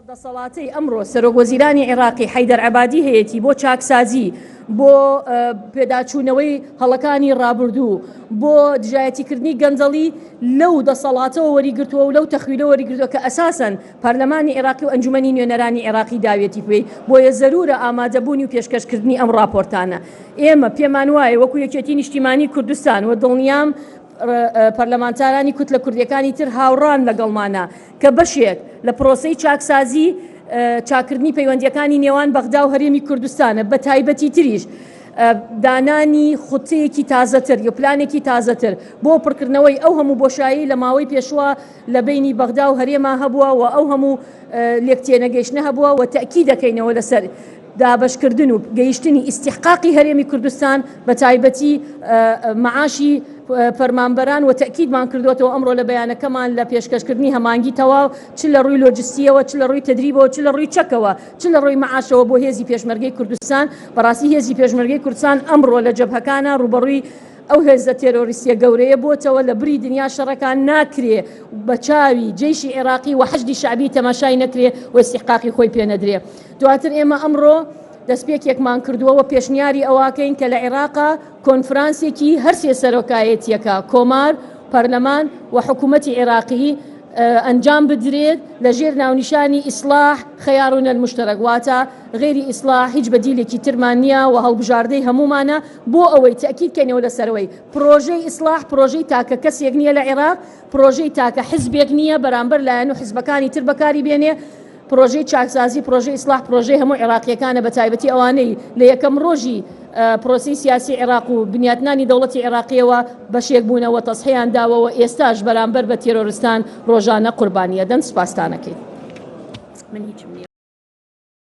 دەسەڵاتەی ئەمڕۆ سەرۆک وەزیرانی عێراقی حەیدەر عەبادی هەیەتی بۆ چاکسازی، بۆ پێداچوونەوەی هەڵەکانی ڕابردوو، بۆ دژایەتیکردنی گەندەڵی لەو دەسەڵاتەوە وەریگرتووە و لەو تەخویلە وەریگرتووە کە ئەساسەن پەرلەمانی عێراقی و ئەنجومەنی نوێنەرانی عێراقی داویەتی پێی، بۆیە زەرورە ئامادەبوونی و پێشکەشکردنی ئەم ڕاپۆرتانە. ئێمە پێمان وایە وەکو یەکێتی نیشتیمانی کوردستان و دڵنیام پەرلەمانتارانی کوتلە کوردیەکانی تر هاوڕان لەگەڵمانە کە بەشێک لە پرۆسەی چاکسازی چاکردنی پەیوەندیەکانی نێوان بەغدا و هەرێمی کوردستانە بە تایبەتی تریش دانانی خوتەیەکی تازەتر یا پلانێکی تازەتر بۆ پڕکردنەوەی ئەو هەموو بۆشایی لە ماوەی پێشوە لە بینی بەغدا و هەرێما هەبووە و ئەو هەموو لێکتێنەگەیشتنە هەبووە و تەئکید دەکەینەوە لەسەر دابەشکردن و گەیشتنی ئیستیحقاقی هەرێمی کوردستان بە تایبەتی مەعاشی فەرمانبەران و تەئکیدمان کردووەتەوە ئەمڕۆ لە بەیانەکەمان لە پێشکەشکردنی هەمانگی تەواو چ لە ڕووی لۆجستیەوە چ لە ڕووی تەدریبەوە چ لە ڕووی چەکەوە چ لە ڕووی مەعاشەوە بۆ هێزی پێشمەرگەی کوردستان بەڕاستی هێزی پێشمەرگەی کوردستان ئەمڕۆ لە جەبهەکانە ڕووبەڕووی ئەو هێزە تێرۆریستیە گەورەیە بۆتەوە لە بری دنیا شەڕەکان ناکرێ بە چاوی جەیشی عێراقی و حەشدی شەعبی تەماشای نەکرێ و ئیستیحقاقی خۆی پێ نەدرێ. دواتر ئێمە ئەمڕۆ دەستپێکێکمان کردووە و پێشنیاری ئەوەکەین کە لە عێراقا کۆنفرانسێکی هەرسێ سەرۆکایەتیەکە، کۆمار، پەرلەمان و حکوومەتی عێراقی ئەنجام بدرێت لە ژێر ناونیشانی ئیسلاح خیارنا المشترک واتە غەیری ئیسلاح هیچ بەدیلێکی ترمان نییە و هەڵبژاردەی هەموومانە بۆ ئەوەی تەئکید کەینەوە لەسەرەوەی پرۆژەی ئیسلاح پرۆژەی تاکە کەسێک نییە لە عێراق، پرۆژەی تاکە حزبێک نییە بەرامبەر لایەن و حزبەکانی تر بەکاری بێنێ، پرۆژەی چاکسازی، پرۆژەی ئیسلاح پرۆژەی هەموو عێراقییەکانە بەتایبەتی ئەوانەی لە یەکەم ڕۆژی پرۆسەی سیاسی عێراق و بنیاتنانی دەوڵەتی عێراقییەوە بەشێک بوونە و تەزحیان داوە و ئێستاش بەرامبەر بە تێرۆرستان ڕۆژانە قوربانی ئەدەن. سوپاستان ئەکەین. من هیچم نییە.